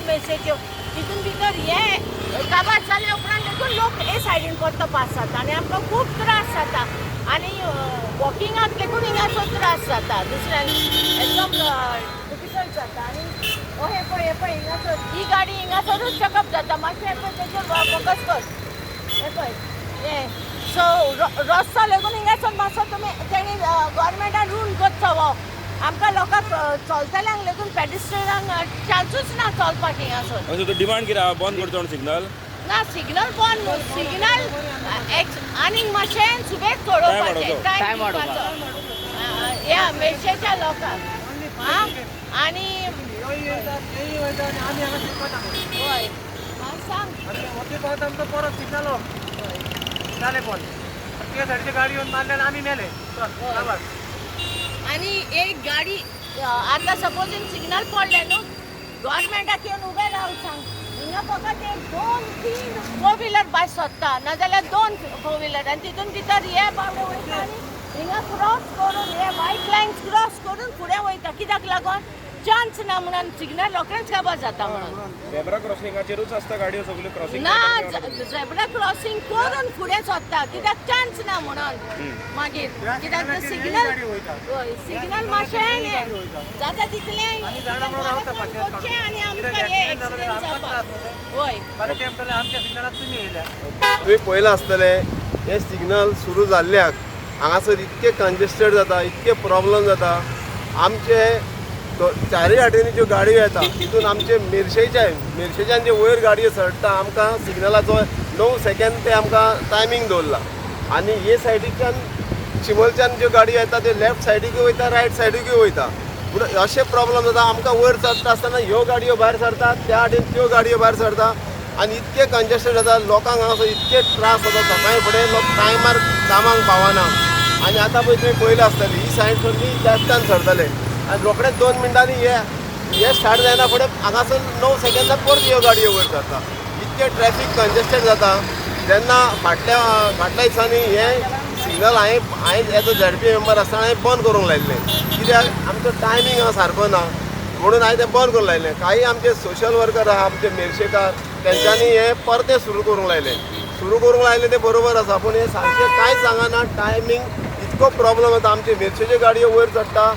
मेरशेच्यो. तितून भितर हे काबार जाल्या उपरांत लेगून लोक हे सायडीन परतो पास जाता आनी आमकां खूब त्रास जाता आनी वॉकिंगाक लेगून हिंगासर त्रास जाता. दुसऱ्यांक एकदम डिफिकल्ट जाता. आनी हे पळय, हे पळय, हिंगासर ही गाडी हिंगासरूच चॅकअप जाता. मातशें हे पळय, तेचेर फोकस कर. हे पळय, हे सो रस्तो लेगून हिंगासर मातसो तुमी तेणी गव्हर्मेंटान रूल करचो हो. आमकां लोकांक चलतल्यांक लेगून, पेडिस्ट्रियनांक चान्सूच ना चलपाक हिंगासर. अशें तो डिमांड कितें आहा? बंद करचो म्हणून सिग्नल? ना, सिग्नल बंद न्हू, सिग्नल एक्स आनीक मातशें सुबेज चडोवपाचें. टायम टायम वाडोवपाचो. ह्या मेरशेच्या लोकांक. आं, आनी हय, आं, सांग. आमचो परत सिग्नल जालें बंद. त्या सायडीची गाडी येवन मारल्यान आमी मेले. चल काबार. आनी एक गाडी आतां सपोजींग सिग्नल पडलें न्हू, गव्हर्मेंटाक येवन उबें राव सांग. हिंगा फकत एक दोन तीन फोर व्हिलर भायर सोदता, नाजाल्यार दोन फोर व्हिलर, आनी तितून भितर हे बावडे वयता आनी हिंगा क्रॉस करून, हे व्हायट लायन्स क्रॉस करून फुडें वयता. कित्याक लागून? चान्स ना म्हणून. सिग्नल रोखडेंच काबार जाता म्हणून. झेब्रा क्रॉसिंगाचेरूच आसता गाडयो सगल्यो क्रॉसिंग. ना, झेब्रा क्रॉसिंग करून फुडें सोदता कित्याक? चान्स ना म्हणून. मागीर कित्याक सिग्नल, हय, सिग्नल मातशें हें जाता तितलें आनी जाणा म्हणून रावता फाटल्यान. करचें आनी आमकां हे एक्सिडंट जावपाक, हय. बरें तें म्हणटलें, आमच्या सिग्नलाक तुमी येयल्या. तुमी पळयलां आसतलें, हें सिग्नल सुरू जाल्ल्याक हांगासर इतकें कंजेस्टेड जाता, इतके प्रॉब्लम जाता. आमचे चारय वाटेनी ज्यो गाडयो येता, तितून आमचे मेरशेच्यान जे वयर गाडयो सरता, आमकां सिग्नलाचो 9 सेकेंड ते आमकां टायमींग दवरला. आनी हे सायडीच्यान, चिमलच्यान ज्यो गाडयो येता, त्यो लेफ्ट सायडीकूय वयता, रायट सायडीकूय वयता. पूण अशें प्रॉब्लम जाता आमकां, वयर चडटा आसतना ह्यो गाडयो भायर सरता, त्या वाटेन त्यो गाडयो भायर सरता आनी इतकें कंजेस्टेड जाता. लोकांक हांगासर इतके त्रास जाता. सकाळी फुडें लोक टायमार कामाक पावना. आनी आतां पळय, तुमी पळयलें आसतलें, ही सायड सोडली, लेफ्टान सरतले आनी रोखडेच 2 मिनटांनी हे हे स्टार्ट जायना फुडें हांगासर 9 सेकंदां परत ह्यो गाडयो वयर सरता. इतकें ट्रॅफीक कंजेस्टेड जाता. जेन्ना फाटल्या फाटल्या दिसांनी हे सिग्नल हांवें हांवें एज अ झेडपी मेंबर आसतना हांवें बंद करूंक लायिल्लें, कित्याक आमचो टायमींग हांगा सारको ना म्हणून हांवें तें बंद करूंक लायलें. काही आमचे सोशल वर्कर आहा, आमचे मेरशेकार, तेंच्यांनी हें परतें सुरू करूंक लायलें. सुरू करूंक लायलें तें बरोबर आसा, पूण हें सारकें कांय सांगना. टायमींग इतको प्रॉब्लम जाता. आमचे मेरशेच्यो गाडयो वयर चडटा,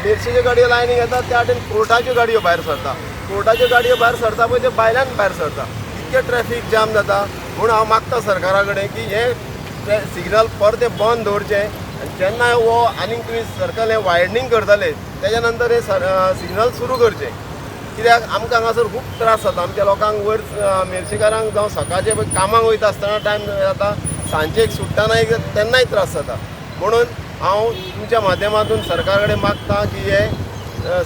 मेरशेच्यो गाडयो लायनीक येता, त्या वाटेन कोर्टाच्यो गाडयो भायर सरता. कोर्टाच्यो गाडयो भायर सरता पळय, त्यो भायल्यान भायर सरता. इतकें ट्रॅफीक जाम जाता. म्हूण हांव मागता सरकारा कडेन की हें सिग्नल परतें बंद दवरचें आनी जेन्ना हो आनीक तुमी सर्कल हें वायडनींग करतले, तेज्या नंतर हें सिग्नल सुरू करचें, कित्याक आमकां हांगासर खूब त्रास जाता. आमच्या लोकांक वयर मेरशेकारांक जावं, सकाळचे पळय कामाक वयता आसतना टायम जाता, सांजे एक सुट्टना एक तेन्नाय त्रास जाता. म्हणून हांव तुमच्या माध्यमातून सरकारा कडेन मागता की हे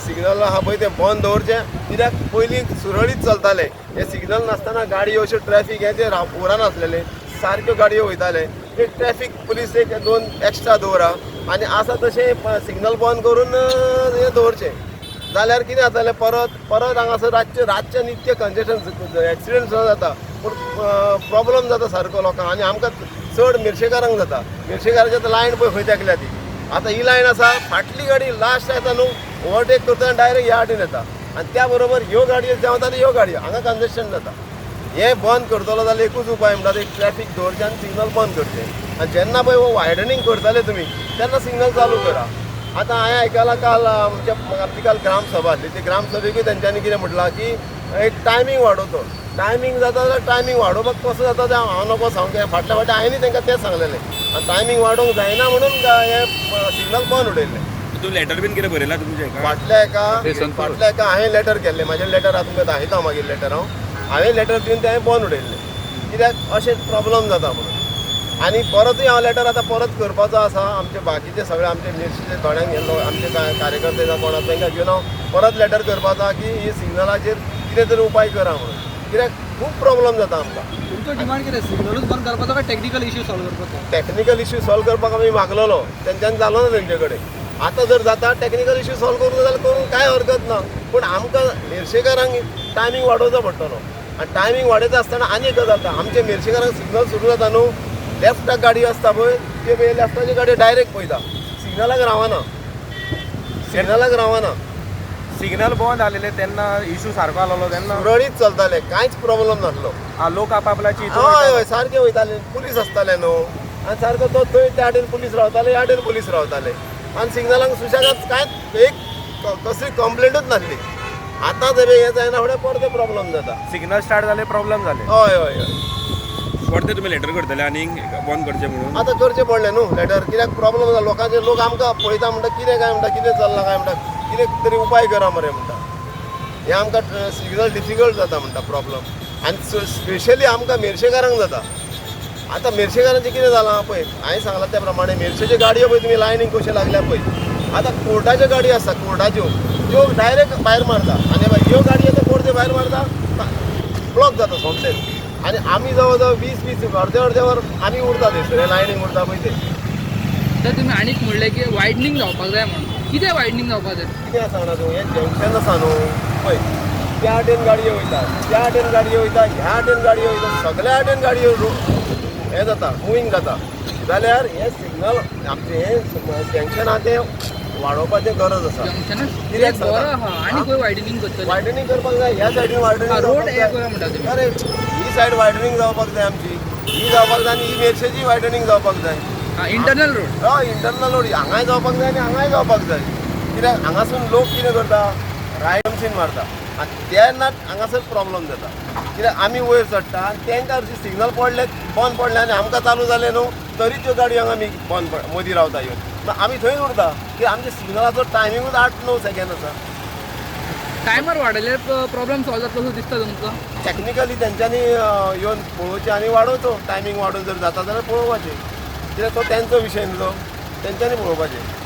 सिग्नल आहा पळय, तें बंद दवरचें, कित्याक पयलीं सुरळीत चलतालें. हे सिग्नल नासतना गाडयो अश्यो ट्रॅफीक हें तें उरनासलेलें, सारक्यो गाडयो वयताले. एक ट्रॅफीक पुलीस एक दोन एक्स्ट्रा दवरा आनी आसा तशें सिग्नल बंद करून हें दवरचें जाल्यार कितें जातलें? परत परत हांगासर रातचें रातच्यान इतकें कंजेशन, एक्सिडंट सुद्दां जाता. पूण प्रॉब्लम जाता सारको लोकांक आनी आमकां चड मिरशेकारांक जाता. मिरशेकारांची आतां लायन पळय खंय तेकल्या ती. आतां ही लायन आसा, फाटली गाडी लास्ट येता न्हू, ओवरटेक करतना डायरेक्ट ह्या वाटेन येता आनी त्या बरोबर ह्यो गाडयो देंवता आनी ह्यो गाडयो हांगा कंजेशन जाता. हें बंद करतलो जाल्यार एकूच उपाय म्हणटा, एक ट्रॅफीक दवरचें आनी सिग्नल बंद करचें. आनी जेन्ना पळय हो वायडनींग करतले तुमी, तेन्ना सिग्नल चालू करा. आतां हांवें आयकलां, काल आमची काल ग्रामसभा आसली. ते ग्रामसभेकूय तेंच्यांनी कितें म्हटलां की एक टायमींग वाडोवचो. टायमींग जाता जाल्यार टायमींग वाडोवपाक कसो जाता तें हांव नको सांगूंक. फाटल्या फावटी हांवें तांकां तेंच सांगलेलें आनी टायमींग वाडोवंक जायना म्हणून हें सिग्नल बंद उडयल्लें. तूं लेटर बीन कितें बरयलां तुमचें हेका? फाटल्या एका हांवें लेटर केल्लें. म्हाजें लेटर आहा, तुमकां दाखयता हांव मागीर लेटर. हांवें लेटर दिवन तें हांवें बंद उडयल्लें, कित्याक अशें प्रॉब्लम जाता म्हणून. आनी परतूय हांव लेटर आतां परत करपाचो आसा. आमचे बाकीचे सगळे आमचे मिरशेचे थोड्यांक आमचे कार्यकर्ते जावं कोण आसा, तांकां घेवन हांव परत लेटर करपाचो आहा की ही सिग्नलाचेर कितें तरी उपाय करा म्हणून, कित्याक खूब प्रॉब्लम जाता आमकां. तुमचो डिमांड कितें? सिग्नलूच बंद करपाचो काय टेक्निकल इश्यू सॉल्व करपाचो? टॅक्निकल इश्यू सॉल्व करपाक आमी मागलेलो, तेंच्यान जालो ना तेंचे कडेन. आतां जर जाता टॅक्निकल इश्यू सॉल्व करूंक जाल्यार करूंक कांय हरकत ना, पूण आमकां मिरशेकारांक टायमींग वाडोवचो पडटलो. आनी टायमींग वाडयता आसतना आनी एक गजाल जाता, आमच्या मिरशेकारांक सिग्नल सुरू जाता न्हू, लेफ्टाक गाडी आसता पळय, ते पळय लेफ्टाची गाडी डायरेक्ट पळयता, सिग्नलाक रावना, सिग्नलाक रावना. सिग्नल बंद आलेले तेन्ना इशू सारको आसलो तेन्ना सुरळीत चलताले, कांयच प्रॉब्लम नासलो. लोक आपापल्याची हय हय, सारके वयताले, पुलीस आसताले न्हू, आनी सारको तो थंय त्या वाटेन पुलीस रावताले, ह्या वाटेन पुलीस रावताले, आनी सिग्नलांक सुशेगाद कांयच एक कसली कंप्लेंटूच नासली. आतां जर हें जायना फुडें परते प्रॉब्लम जाता. सिग्नल स्टार्ट जाले, प्रॉब्लम जाले. हय हय हय. परते तुमी लेटर करतले आनी बंद करचें म्हणून? आतां करचें पडलें न्हू लेटर, कित्याक प्रॉब्लम जाता लोकांचे. लोक आमकां पळयता, म्हणटा कितें काय, म्हणटा कितें चल्लां काय, म्हणटा कितें तरी उपाय करा मरे, म्हणटा हें आमकां सिग्नल डिफिकल्ट जाता म्हणटा प्रॉब्लम. आनी स्पेशली आमकां मेरशेकारांक जाता. आतां मेरशेकारांचें कितें जालां पळय, हांवें सांगलां त्या प्रमाणे मेरशेच्यो गाडयो पळय तुमी लायनीक कश्यो लागल्या पळय. आतां कोर्टाच्यो गाडयो आसता, कोर्टाच्यो त्यो डायरेक्ट भायर मारता, आनी ह्यो गाडयो आतां कोर्टे भायर मारता, ब्लॉक जाता सोमतेच. आनी आमी जवळ जवळ 20 20 अर्दे अर्दे वर आमी उरता थंयसर, लायनीक उरता पळय ते. तर तुमी आनीक म्हणलें की वायडनींग जावपाक जाय म्हणून, कितें वायडनींग जावपाक जाय? कितें सांगना तूं, हें जंक्शन आसा न्हू पळय, त्या वाटेन गाडयो वयता, त्या वाटेन गाडयो वयता, ह्या वाटेन गाडयो वयता, सगळ्या वाटेन गाडयो हें जाता, मुवींग जाता. जाल्यार हें सिग्नल आमचें हें जंक्शन आहा तें वाडोवपाचें गरज आसा. जंक्शन कित्याक बरो सांगता? आहा, आनी खंय वायडनींग करतले? वायडनींग करपाक जाय, ह्या सायडीन वायडनींग. रोड हे करा म्हणटा तुमी. अरे, ही सायड वायडनींग जावपाक जाय आमची, ही जावपाक जाय आनी ही मेरशेची वायडनींग जावपाक जाय. Internal road. हय, इंटरनल रोड हांगाय जावपाक जाय आनी हांगाय जावपाक जाय. कित्याक हांगासून लोक कितें करता, रायट मारता, आनी तेन्ना हांगासर प्रॉब्लम जाता. कित्याक आमी वयर चडटा आनी तांकां हरशीं सिग्नल पडले, बंद पडले आनी आमकां चालू जालें न्हू, तरी त्यो गाडयो हांगा आमी बंद मदीं रावता येवन. मागीर आमी थंयच उरता, कित्याक आमच्या सिग्नलाचो टायमिंगूच 8-9 सेकंड आसा. टायमर वाडयल्यार प्रॉब्लम सॉल्व जातलो असो दिसता तुमकां? टॅक्निकली तेंच्यांनी येवन पळोवचें आनी वाडोवचो टायमींग, वाडोवन जर जाता जाल्यार पळोवपाचें. कित्याक तो तेंचो विशय न्हू, तो तेंच्यांनी पळोवपाचें.